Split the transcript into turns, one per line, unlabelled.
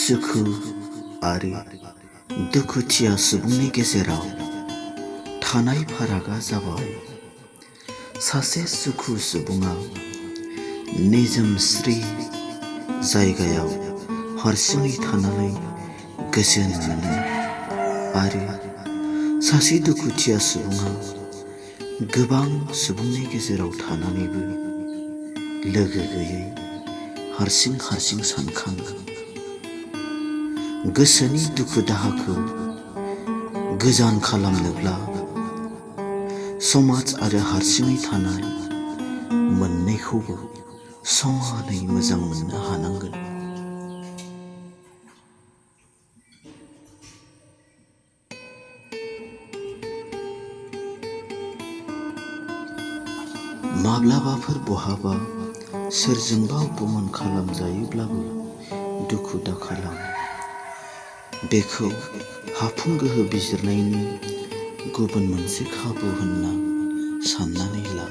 सुखु आरो दुखुथिया सुबुंनि गेजेराव थानाय फारागा जाबाय सासे सुखु सुबुङा निजोम स्रि जायगायाव हारसिङै थानानै गोजोन मोनो आरो सासे दुखुथिया सुबुङा गोबां सुबुंनि गेजेराव थानानैबो लोगो गैयै हारसिं सानखाङो। गोसोनि दुखु दाहाखौ गोजान खालामनोब्ला समाज आरो हारसिङै थानाय मोननैखौबो समानै मोजां मोननो हानांगोन। माब्लाबाफोर बहाबा सोरजोंबा अपमान खालामजायोब्लाबो दुखु दाखालाम। बेखौ हाफुं गोहो बिजिरनायनि गुबुन मोनसे खाबु होनना साननानै ला।